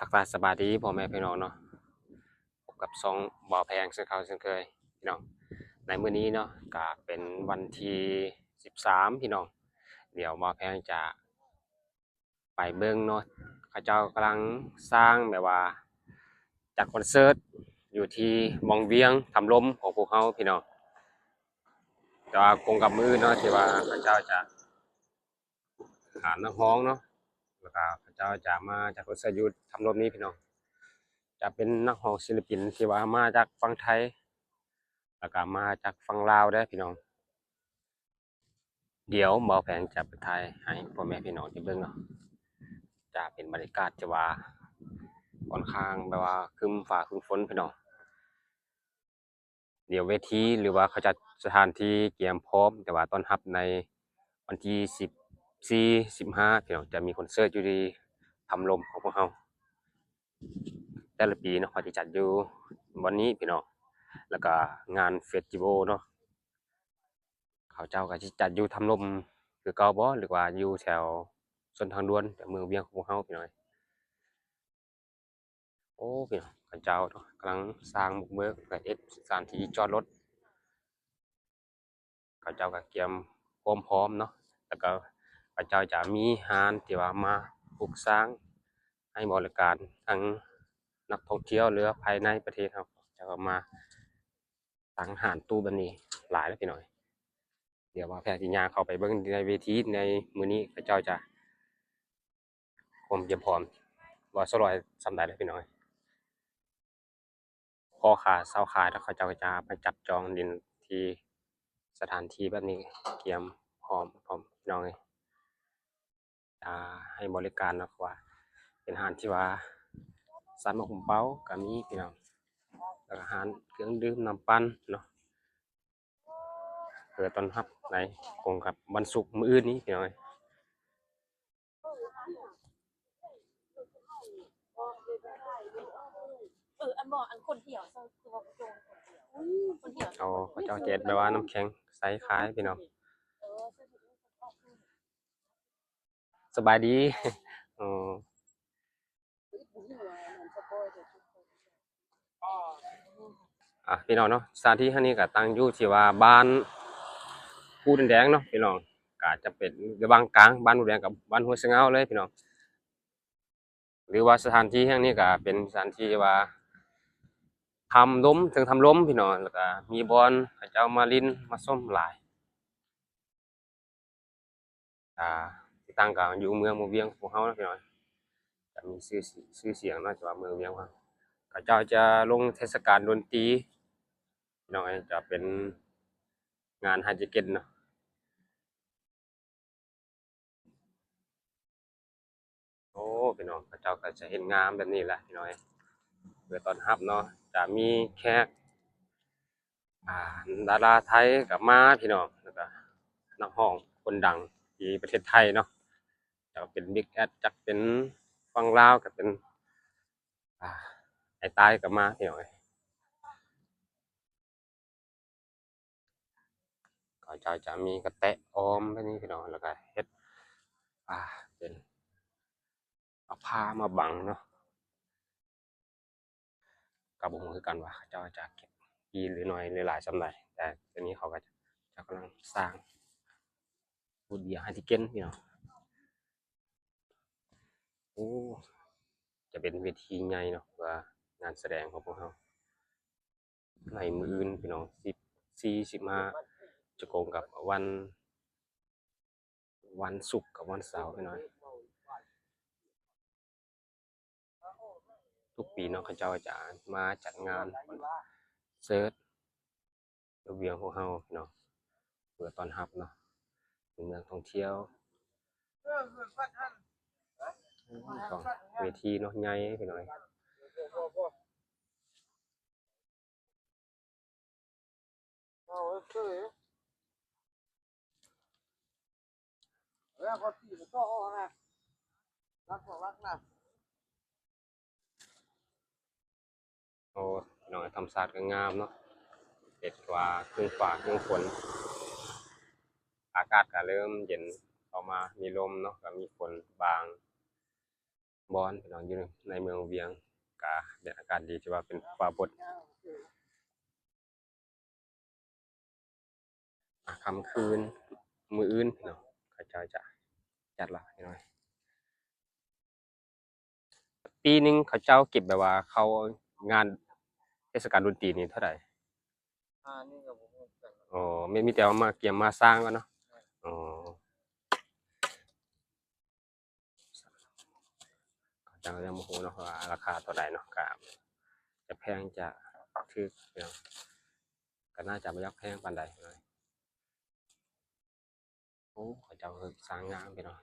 ທັກທາຍສະບາຍດີພໍ່ແມ່ພີ່ນ້ອງເນາະ, ພົບກັບຊ່ອງບ່າວແພງເຊັ່ນເກົ່າເຊັ່ນເຄີຍພີ່ນ້ອງ. ໃນມື້ນີ້ເນາະ ກະເປັນວັນທີສິບສາມພີ່ນ້ອງ, ດຽວບ່າວແພງຈະໄປເບິ່ງເນາະ, ເຂົາເຈົ້າກຳລັງສ້າງແບບວ່າຈັດຄອນເສີດຢູ່ທີ່ວັງວຽງທຳລົມຂອງພວກເຮົາພີ່ນ້ອງ. ແຕ່ວ່າກົງກັບມື້ອື່ນເນາະ ທີ່ວ່າເຂົາເຈົ້າຈະ ອ່າ ນັກຮ້ອງເນາະ ແລ້ວກະເຂົາເຈົ້າຈະມາຈັດຄອນເສີດຢູ່ທຳລົມນີ້ພີ່ນ້ອງ. ຈະເປັນນັກຮ້ອງສິລະປິນທີ່ວ່າມາຈາກຝັ່ງໄທ ແລ້ວກະມາຈາກຝັ່ງລາວເດີ້ພີ່ນ້ອງ. ດຽວບ່າວແພງຈະໄປຖ່າຍໃຫ້ພໍ່ແມ່ພີ່ນ້ອງໄດ້ເບິ່ງເນາະ. ຈະເປັນບັນຍາກາດທີ່ວ່າຂ້ອນຂ້າງແບບວ່າຄຶ້ມຟ້າຄຶ້ມຝົນພີ່ນ້ອງ. ດຽວເວທີ ຫຼືວ່າເຂົາຈັດສະຖານທີ່ກຽມພ້ອມ ແຕ່ວ່າຕ້ອນຮັບໃນວັນທີສິບສີ່ ສິບຫ້າ ພີ່ນ້ອງ ຈະມີຄອນເສີດຢູ່ທີ່ທຳລົມຂອງພວກເຮົາ. ແຕ່ລະປີເນາະ ເຂົາຈະຈັດຢູ່ບ່ອນນີ້ພີ່ນ້ອງ, ແລ້ວກະງານເຟສຕິວອລເນາະ ເຂົາເຈົ້າກະຊິຈັດຢູ່ທຳລົມຄືເກົ່າບໍ່ ຫຼືວ່າຢູ່ແຖວຊົນທາງດ່ວນ ແຖວເມືອງວຽງຂອງພວກເຮົາພີ່ນ້ອງ. ໂອ້ ພີ່ນ້ອງ ເຂົາເຈົ້າເນາະ ກຳລັງສ້າງບຸກເບີກ ແລ້ວກະເຮັດສະຖານທີ່ຈອດລົດ. ເຂົາເຈົ້າກະກຽມຄວາມພ້ອມເນາະ, ແລ້ວກະເຂົາເຈົ້າຈະມີຮ້ານທີ່ວ່າມາປຸກສ້າງໃຫ້ບໍລິການທັງນັກທ່ອງທ່ຽວ ຫຼືວ່າພາຍໃນປະເທດເຮົາ ເຂົາເຈົ້າກະມາ ຕັ້ງຮ້ານຕູ້ແບບນີ້ຫຼາຍເລີຍພີ່ນ້ອງ. ດຽວບ່າວແພງຊິຍ່າງເຂົ້າໄປເບິ່ງໃນເວທີໃນມື້ນີ້ ເຂົາເຈົ້າຈະຄວາມກຽມພ້ອມວ່າສະຫຼວຍສ່ຳໃດເລີຍພີ່ນ້ອງ. ພໍ່ຄ້າຊາວຂາຍເນາະ ເຂົາເຈົ້າກະຈະມາຈັບຈອງດິນທີ່ສະຖານທີ່ແບບນີ້ ກຽມພ້ອມ ພ້ອມພີ່ນ້ອງເອີຍ. ອ່າ ໃຫ້ບໍລິການເນາະ ເພາະວ່າເປັນຮ້ານທີ່ວ່າຊານໝາກຫຸ່ມເປົ່າກະມີພີ່ນ້ອງ, ແລ້ວກະຮ້ານເຄື່ອງດື່ມນ້ຳປັ່ນເນາະ ເພື່ອຕ້ອນຮັບໃນກົງກັບວັນສຸກມື້ອື່ນນີ້ພີ່ນ້ອງເອີຍ. ເອີ ອັນບໍ່ ອັນຄົນທ່ຽວ ຄືວ່າໂຈນຄົນທ່ຽວ ຄົນທ່ຽວ. ອໍ ເຂົາເຈົ້າຈະເຮັດແບບວ່ານ້ຳແຂງໃສ່ຂາຍພີ່ນ້ອງ. ເອີ ສະບາຍດີ. ອໍ ອ່າ ພີ່ນ້ອງເນາະ ສະຖານທີ່ແຫ່ງນີ້ກະຕັ້ງຢູ່ທີ່ວ່າບ້ານພູດິນແດງເນາະ ພີ່ນ້ອງ, ກະຈະເປັນລະຫວ່າງກາງບ້ານພູດິນແດງກັບບ້ານຫ້ວຍສະເຫງົາເລີຍພີ່ນ້ອງ. ຫຼືວ່າສະຖານທີ່ແຫ່ງນີ້ກະເປັນສະຖານທີ່ທີ່ວ່າທຳລົມ ເທິງທຳລົມພີ່ນ້ອງ, ແລ້ວກະມີບ່ອນເຂົາເຈົ້າມາຫຼິ້ນມາຊົມຫຼາຍ. ອ່າ ທີ່ຕັ້ງກະຢູ່ເມືອງວຽງຂອງພວກເຮົາເນາະພີ່ນ້ອງ, ກະມີຊື່ ຊື່ສຽງເນາະ ທີ່ວ່າເມືອງວຽງຂອງເຮົາ. ເຂົາເຈົ້າຈະລົງເທດສະການດົນຕີພີ່ນ້ອງເອີຍ, ຈະເປັນງານໄຮເຈັກເກັນເນາະ. ໂອ້ ພີ່ນ້ອງ ເຂົາເຈົ້າກະຈະເຮັດງາມແບບນີ້ແຫຼະພີ່ນ້ອງເອີຍ ເພື່ອຕ້ອນຮັບເນາະ. ຈະມີແຂກ ອ່າ ດາລາໄທກະມາພີ່ນ້ອງ, ແລ້ວກະນັກຮ້ອງຄົນດັງທີ່ປະເທດໄທເນາະ, ຈັກເປັນບິກແອັດ ຈັກເປັນຝັ່ງລາວ ກະເປັນ ອ່າ ໄອ້ຕາຍກະມາພີ່ນ້ອງເອີຍ. ເຂົາເຈົ້າຈະມີກະແຕະອ້ອມແບບນີ້ພີ່ນ້ອງ, ແລ້ວກະເຮັດ ອ່າ ເປັນເອົາຜ້າມາບັງເນາະ. ກະບໍ່ຮູ້ຄືກັນວ່າເຂົາເຈົ້າຈະເກັບກີ່ຫຼືໜ້ອຍຫຼືຫຼາຍສ່ຳໃດ, ແຕ່ຕອນນີ້ເຂົາກະຈະກຳລັງສ້າງ ພູດເບຍ ໄຮເຈັກເກັນພີ່ນ້ອງ. ໂອ້ ຈະເປັນເວທີໃຫຍ່ເນາະ ເພື່ອງານສະແດງຂອງພວກເຮົາໃນມື້ອື່ນພີ່ນ້ອງ, ສິບສີ່ ສິບຫ້າ ຈະກົງກັບວັນ ວັນສຸກກັບວັນເສົາພີ່ນ້ອງ. ທຸກປີເນາະ ເຂົາເຈົ້າຈະມາຈັດງານຄອນເສີດຢູ່ວຽງຂອງເຮົາເນາະ ເພື່ອຕ້ອນຮັບເນາະ ເປັນເມືອງທ່ອງທ່ຽວ. ໂອ້ ເວທີເນາະ ໃຫຍ່ພີ່ນ້ອງ. ໂອ້ ພີ່ນ້ອງ ທຳມະຊາດກະງາມເນາະ, ເຫັນວ່າຄຶ້ມຟ້າຄຶ້ມຝົນ ອາກາດກະເລີ່ມເຢັນເຂົ້າມາ ມີລົມເນາະ ກະມີຝົນບາງ. ບອນ ພີ່ນ້ອງ ຢູ່ໃນເມືອງວຽງ ກະແດດອາກາດດີ ຖືວ່າເປັນຟ້າບົດ. ອ່າ ຄ່ຳຄືນມື້ອື່ນເນາະ ເຂົາເຈົ້າຈະຈັດລະ ພີ່ນ້ອງ. ປີໜຶ່ງເຂົາເຈົ້າເກັບແບບວ່າເຂົ້າງານເທດສະການດົນຕີນີ້ເທົ່າໃດ? ອັນນີ້ກໍບໍ່ຮູ້ຄືກັນ. ອໍ ມີ ມີແຕ່ວ່າມາກຽມມາສ້າງກ່ອນເນາະ. ແມ່ນ. ອໍ. ເຈົ້າຍັງບໍ່ຮູ້ເນາະວ່າລາຄາເທົ່າໃດເນາະ ກະຈະແພງຈະຖືກເນາະ ກະໜ້າຈະບໍ່ຢາກແພງປານໃດ. ໂອ້ ເຂົາເຈົ້າເຮັດສ້າງງາມເດ້ເນາະ.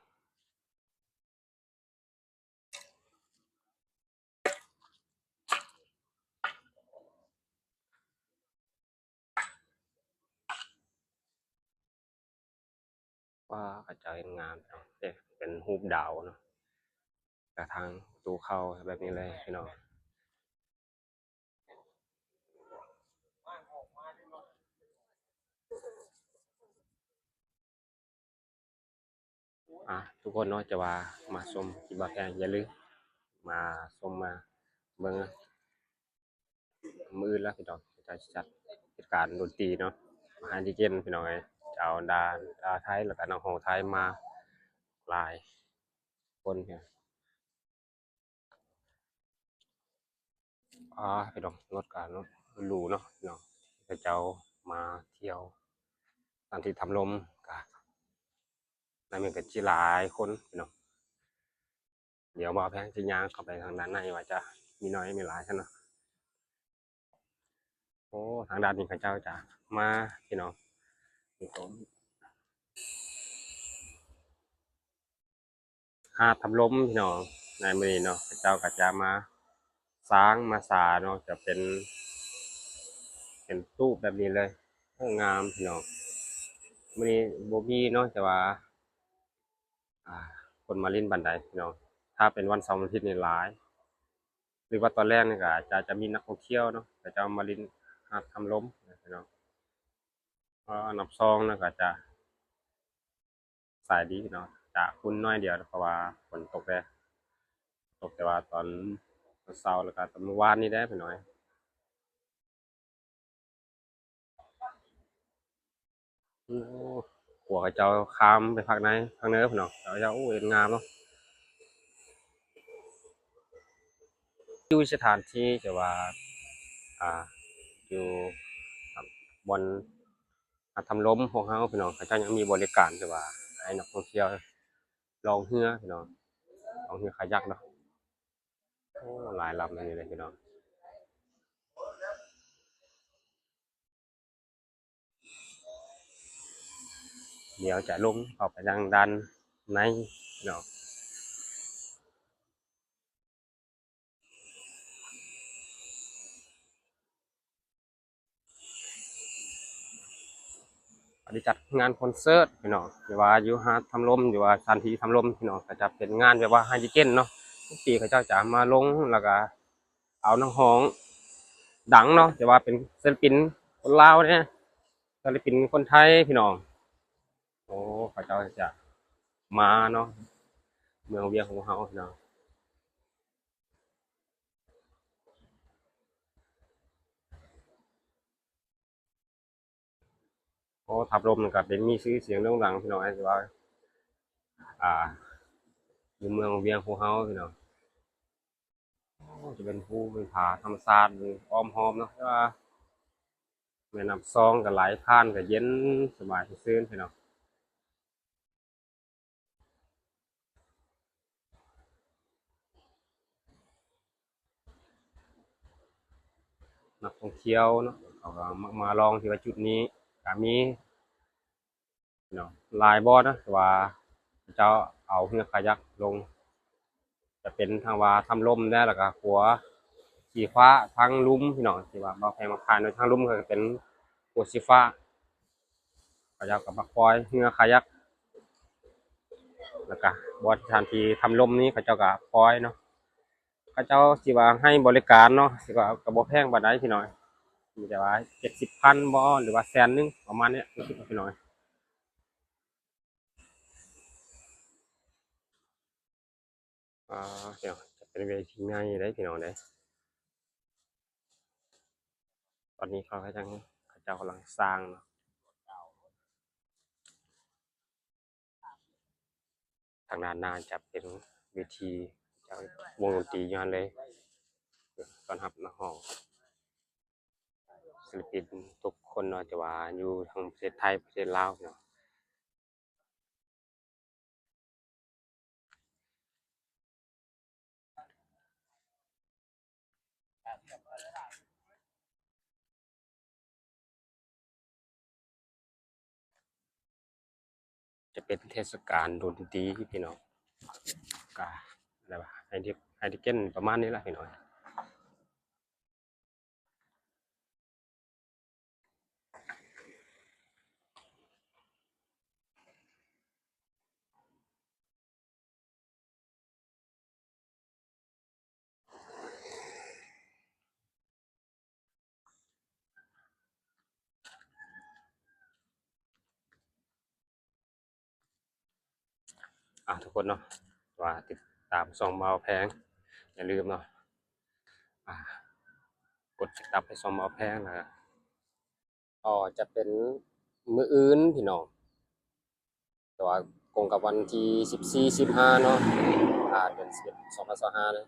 ວ້າ ເຂົາເຈົ້າເຮັດງາມເນາະ ເປັນ ເປັນຮູບດາວເນາະ ກະທາງປະຕູເຂົ້າແບບນີ້ເລີຍ ພີ່ນ້ອງ. ອ່າ ທຸກຄົນເນາະ ຈະວ່າມາຊົມຄລິບບ່າວແພງ ຢ່າລືມມາຊົມມາເບິ່ງ. ມື້ອື່ນລະ ພີ່ນ້ອງ ເຂົາເຈົ້າຊິຈັດເທດການດົນຕີເນາະ ມາໃຫ້ໄດ້ເຫັນ ພີ່ນ້ອງເອີຍ. ເຈົ້າດາ ດາໄທ ແລ້ວກະນັກຮ້ອງໄທມາຫຼາຍຄົນ. ອ່າ ພີ່ນ້ອງ ລົດກະລົດຫຼູເນາະ ພີ່ນ້ອງ ເຂົາເຈົ້າມາທ່ຽວສະຖານທີ່ທຳລົມ ກະ ນັ້ນແມ່ນກະຊິຫຼາຍຄົນ ພີ່ນ້ອງ. ດຽວບ່າວແພງຊິຍ່າງເຂົ້າໄປທາງດ້ານໃນ ວ່າຈະມີໜ້ອຍມີຫຼາຍຊັ້ນເນາະ. ໂອ້ ທາງດ້ານນີ້ເຂົາເຈົ້າຈະມາ ພີ່ນ້ອງ ມີກອງ ຫາດທຳລົມ ພີ່ນ້ອງ. ໃນມື້ນີ້ເນາະ ເຂົາເຈົ້າກໍຈະມາສ້າງມາສາເນາະ ຈະເປັນ ເປັນຕູບແບບນີ້ເລີຍ. ໂອ້ ງາມ ພີ່ນ້ອງ. ມື້ນີ້ບໍ່ມີເນາະ ແຕ່ວ່າ ອ່າ ຄົນມາຫຼິ້ນປານໃດ ພີ່ນ້ອງ. ຖ້າເປັນວັນເສົາວັນອາທິດນີ້ຫຼາຍ ຫຼືວ່າຕອນແລງນີ້ກໍອາດຈະ ຈະມີນັກທ່ອງທ່ຽວເນາະ ເຂົາເຈົ້າມາຫຼິ້ນຫາດທຳລົມ ພີ່ນ້ອງ. ກໍອັນດັບສອງນະ ກໍຈະສາຍດີເນາະ ຈະອຸ່ນໜ້ອຍດຽວ ເພາະວ່າຝົນຕົກແດ່ ຕົກແຕ່ວ່າຕອນເຊົ້າ ແລ້ວກໍຕອນມື້ວານນີ້ແດ່ ພີ່ນ້ອງ. ໂອ້ ຂົວເຂົາເຈົ້າຂ້າມໄປພາກໃນ ພາກເໜືອພຸ້ນເນາະ ເຂົາເຈົ້າ ໂອ້ ເຮັດງາມເນາະ. ຢູ່ສະຖານທີ່ທີ່ວ່າ ອ່າ ຢູ່ບ່ອນ ອ່າ ທຳລົມພວກເຮົາ ພີ່ນ້ອງ ເຂົາເຈົ້າຍັງມີບໍລິການທີ່ວ່າໃຫ້ນັກທ່ອງທ່ຽວລ່ອງເຮືອ ພີ່ນ້ອງ ລ່ອງເຮືອຄາຍັກເນາະ. ໂອ້ ຫຼາຍລຳນີ້ເລີຍ ພີ່ນ້ອງ. ດຽວຈະລົງເຂົ້າໄປທາງດ້ານໃນເນາະ. ອັນນີ້ຈັດງານຄອນເສີດ ພີ່ນ້ອງ ຫຼືວ່າຢູ່ຫາດທຳລົມ ຫຼືວ່າສະຖານທີ່ທຳລົມ ພີ່ນ້ອງ ກໍຈະເປັນງານແບບວ່າໄຮເດເກັນເນາະ. ທຸກປີເຂົາເຈົ້າຈະມາລົງ ແລ້ວກໍເອົານັກຮ້ອງດັງເນາະ ແຕ່ວ່າເປັນສິລະປິນຄົນລາວແດ່ ສິລະປິນຄົນໄທ ພີ່ນ້ອງ. ໂອ້ ເຂົາເຈົ້າຈະມາເນາະ ເມືອງວຽງຂອງເຮົາເນາະ. ໂອ້ ທຳລົມນີ້ກໍເປັນ ມີຊື່ສຽງໂດ່ງດັງ ພີ່ນ້ອງ ທີ່ວ່າ ອ່າ ຢູ່ເມືອງວຽງຂອງເຮົາ ພີ່ນ້ອງ. ໂອ້ ຈະເປັນພູເປັນຜາທຳມະຊາດຢູ່ອ້ອມຮອບເນາະ ແຕ່ວ່າແມ່ນ້ຳຊອງກໍໄຫຼຜ່ານ ກໍເຢັນສະບາຍຊື່ນ ພີ່ນ້ອງ. ນັກທ່ອອງທ່ຽວເນາະ ເຂົາກໍມັກມາລ່ອງທີ່ວ່າຈຸດນີ້ ກໍມີ ເນາະ ຫຼາຍບ່ອນເນາະ ທີ່ວ່າເຂົາເຈົ້າເອົາເຮືອຄາຍັກລົງ ຈະເປັນທັງວ່າທຳລົມແດ່ ແລ້ວກໍຂົວສີຟ້າທາງລຸ່ມ ພີ່ນ້ອງ ທີ່ວ່າບ່າວແພງມາຖ່າຍໃນທາງລຸ່ມ ກໍຈະເປັນຂົວສີຟ້າ ເຂົາເຈົ້າກໍມາປ່ອຍເຮືອຄາຍັກ ແລ້ວກໍບ່ອນສະຖານທີ່ທຳລົມນີ້ ເຂົາເຈົ້າກໍປ່ອຍເນາະ. ເຂົາເຈົ້າຊິວ່າໃຫ້ບໍລິການເນາະ ຊິວ່າກໍບໍ່ແພງປານໃດ ພີ່ນ້ອງ ມີແຕ່ວ່າເຈັດສິບພັນບໍ ຫຼືວ່າແສນໜຶ່ງ ປະມານນີ້ ພີ່ນ້ອງ. ອ່າ ພີ່ນ້ອງ ຈະເປັນເວທີໃຫຍ່ເດ້ພີ່ນ້ອງເດ້. ຕອນນີ້ເຂົາກະຍັງ ເຂົາເຈົ້າກຳລັງສ້າງເນາະ. ທາງດ້ານໜ້າຈະເປັນເວທີ ຈະວົງດົນຕີຢູ່ຫັ້ນເລີຍ ຕ້ອນຮັບນັກຮ້ອງ ສິລະປິນທຸກຄົນເນາະ ຈະວ່າຢູ່ທັງປະເທດໄທ ປະເທດລາວເນາະ. ຈະເປັນເທດສະການດົນຕີພີ່ນ້ອງ ກະ ແບບວ່າ ໄຮເດັກ ໄຮເດັກເກັນ ປະມານນີ້ລະພີ່ນ້ອງ. ອ່າ ທຸກຄົນເນາະ ວ່າຕິດຕາມຊ່ອງບ່າວແພງ ຢ່າລືມເນາະ ອ່າ ກົດຕິດຕາມໃຫ້ຊ່ອງບ່າວແພງ ແລ້ວກະ ອໍ ຈະເປັນມື້ອື່ນພີ່ນ້ອງ ແຕ່ວ່າກົງກັບວັນທີສິບສີ່ ສິບຫ້າເນາະ ອ່າ ເດືອນສິບເອັດ ສອງພັນຊາວຫ້າເນາະ.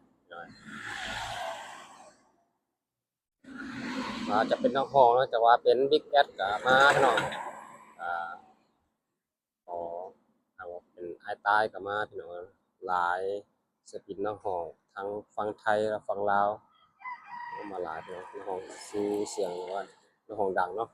ອ່າ ຈະເປັນນັກຮ້ອງເນາະ ຈະວ່າເປັນ Big Ass ກະມາເນາະ ອ່າ ອໍ ຖ້າວ່າເປັນອ້າຍຕາຍກະມາພີ່ນ້ອງ ຫຼາຍ ສິລະປິນນັກຮ້ອງທັງຝັ່ງໄທ ແລະ ຝັ່ງລາວ ມາຫຼາຍເນາະ ນັກຮ້ອງຊື່ສຽງ ຫຼືວ່ານັກຮ້ອງດັງເນາະ.